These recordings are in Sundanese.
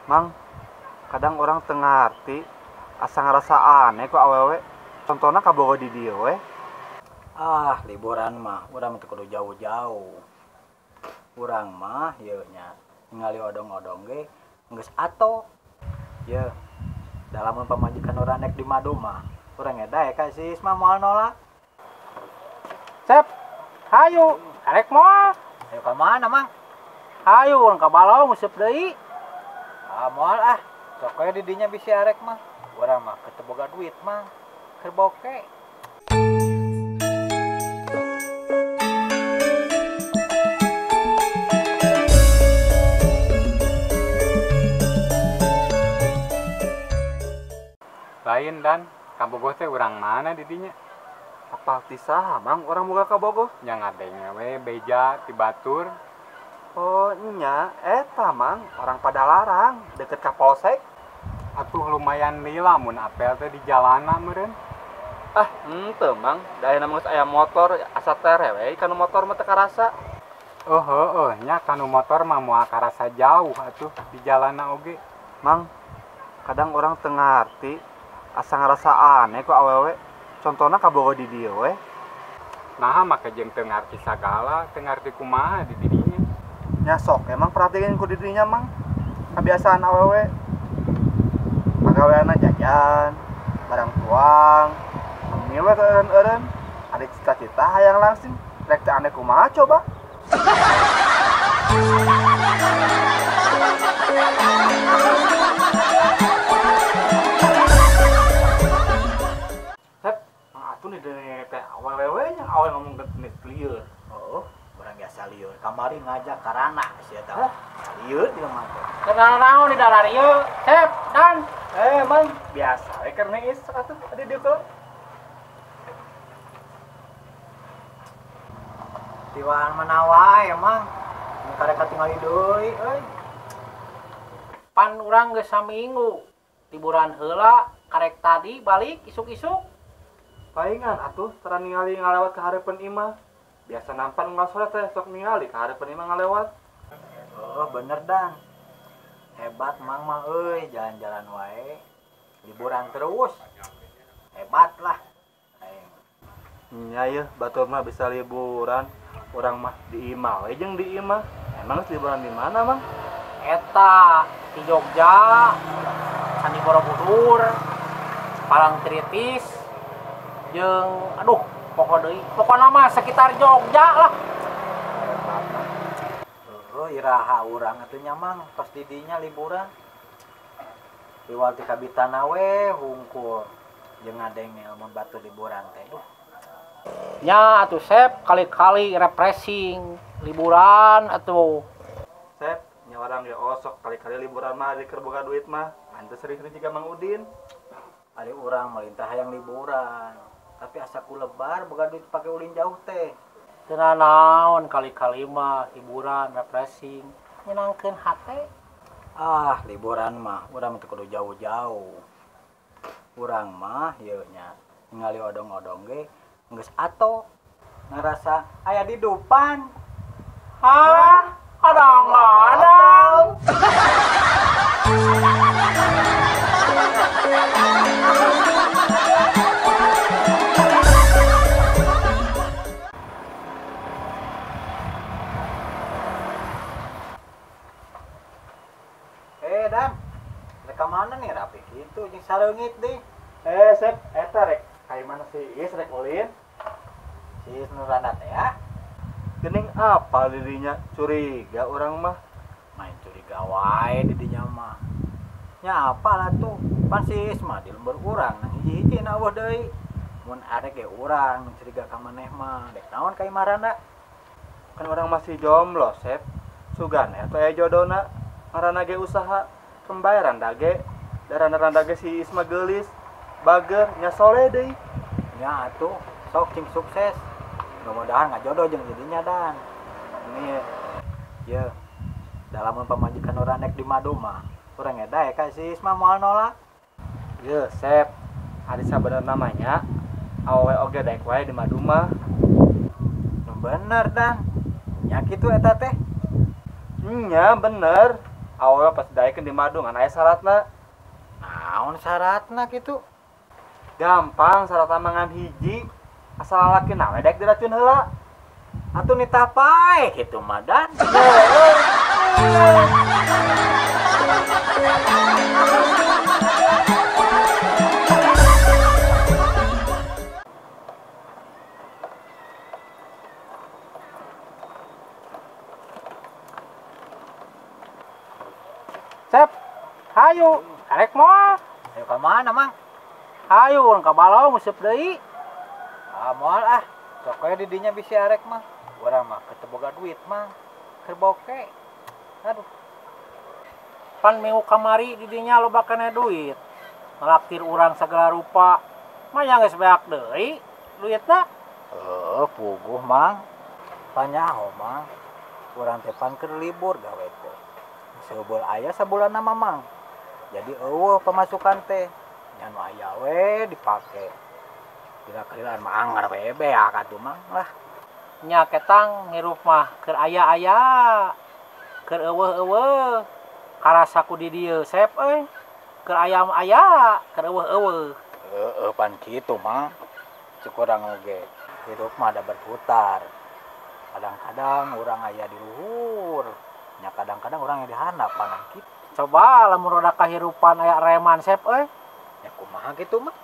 Mang, kadang orang teu ngarti asa ngarasa aneh ku awewe. Contohna kabogoh di dieu we. Ah, liburan mah urang teu kudu jauh-jauh. Urang mah ieu nya ningali odong-odong ge geus ato. Ye, dalamun pamajikan urang nek di madu mah, urang ge daek ka si Isma moal nolak. Sep, hayu, arek moal. Hayu ka mana, Mang? Hayu urang ka Balong useup deui. Ah, moal ah. Sok we di dinya bisi arek mah. Urang mah teu boga duit, Mang. Keur boke. Lain dan kabogoh teh urang mana di dinya? Apal ti saha, Mang, urang boga kabogoh? Nya ngadenge we beja ti batur. Oh nya, eta Mang, orang Padalarang, deket ka polsek. Atuh lumayan lila mun apel teh di jalana meureun. Ah, henteu Mang, da ayeuna mah geus aya motor, asa tereh we kanu motor mah teu karasa. Oh heueuh nya kanu motor mah moal karasa jauh atuh di jalana oge. Mang, kadang orang teu ngarti asa ngarasa aneh ku awewe. Contohna kabogoh di dieu we. Naha make jeung teu ngarti sagala, teu ngarti kumaha di didinya. Nya sok emang perhatiin ku di dinya, Mang. Kebiasaan awewe. Pagaweanna jajan, barang tuang, ngemil we eureun-eureun. Ada cita-cita hayang langsing, rek teu aneh kumaha coba. Sep, Mang Atun di dieu teh awewe nya awe ngomong geus lieur. Oh, urang biasa lieur. Kamari ngajak karana sia tah. Lieur di mah teh. Kenal naon di dalar ieu? Sep, Dan. Mang, biasa we keur neis atuh di dieu keur. Tiwaan mana wae, Mang. Nu karek katingali deui euy. Pan urang geus saminggu liburan heula, karek tadi balik isuk-isuk. Palingan atuh tara ningali ngalewat ka hareupeun imah. Biasa nampan unggal sore teh sok ningali ka hareupeun imah ngalewat. Oh, bener Dan. Hebat Mang mah euy, jalan-jalan wae. Liburan terus. Hebat lah. Aing. Nya yeuh, batur mah bisa liburan. Urang mah di imah we jeung di imah. Emang geus liburan di mana, Mang? Eta di Jogja, Candi Borobudur, Parangtritis, jeung aduh pokok deui. Pokona mah sekitar Jogja lah. Hebat mah. Oh, iraha urang atuh nya Mang, pas di dinya liburan. Iwal ti kabitana we hungkul jeung ngadenge mun batur liburan teh. Duh. Nya atuh Sep, kali-kali refreshing liburan atuh. Sep, nya urang ge osok kali-kali liburan mah di keur boga duit mah. Ante sering-sering jiga Mang Udin. Ari urang melintah hayang liburan, tapi asa ku lebar boga duit pake ulin jauh teh. Teu naon kali-kali mah hiburan refreshing, nyenangkeun hate. Ah, liburan mah urang teu kudu jauh-jauh. Urang mah ieu nya ningali odong-odong ge geus ato. Ngarasa aya di dupan. Hah? Adang-adang. Dan, rek ka mana nih rapi kitu jeung sareungit deui. Sep, eta rek ka mana si Is rek ulin? Si Is nu randa teh ya. Geuning apal dirinya curiga urang mah. Main curiga wae di dinya mah. Nya apal atuh, pan si Is mah di lembur urang nang hiji-hiji na eueuh deui. Mun arek ge urang curiga ka maneh mah, dek naon ka imah randa? Kan urang masih jomblo, Sep. Sugan atuh aya jodona. Ngaranna ge usaha kembay randa ge. Da randa-randa ge si Isma geulis, bager, nya soleh deui. Nya atuh, sok cing sukses. Mudah-mudahan ngajodoh jeung jadinya Dan. Ini ye, dalamun pamajikan urang nek di madu mah, urang ge daek ka si Isma moal nolak. Ye, Sep. Ari sabenerna mah nya awewe oge daek wae di madu mah. Nu bener Dan. Nya kitu eta teh. Nya bener. Awewe pas daekeun di madu ngan aya syaratna. Naon syaratna kitu? Gampang syaratna mah ngan hiji. Asal lalaki na we daek diracun heula. Atuh nitah pae kitu mah dan. Sep, hayu, arek moal. Ayo ka mana, Mang? Hayu urang ka balong useup deui. Ah, moal ah. Sok we di dinya bisi arek mah. Urang mah teu boga duit, Mang. Keur boke. Aduh. Pan minggu kamari di dinya loba keneh duit. Ngelaktir urang segala rupa. Mah geus beak deui duitna. Heuh, puguh, Mang. Panyaho, Mang. Urang teh pan keur libur gawe teh. Seubeuh aya sabulanna mah, Mang. Jadi eueuh pemasukan teh. Nya nu aya we dipake. Bila kalilan mah anggar we beak atuh, Mang lah. Nya ketang ngirup mah keur aya-aya. Keur eueuh-eueuh. Karasa ku di dieu Sep euy. Keur aya mah aya, keur eueuh-eueuh. Heeh, pan kitu, Mang. Cek urang oge. Hirup mah ada berputar. Kadang-kadang urang aya di luhur. Nya kadang-kadang urang aya di handap pan kitu. Coba lamun roda kahirupan aya reman Sep euy. Nya kumaha kitu mah?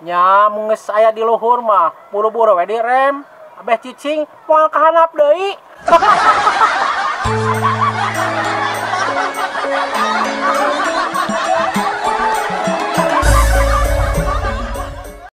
Nya mun geus aya di luhur mah buru-buru we direm. Abeh cicing moal ka handap deui.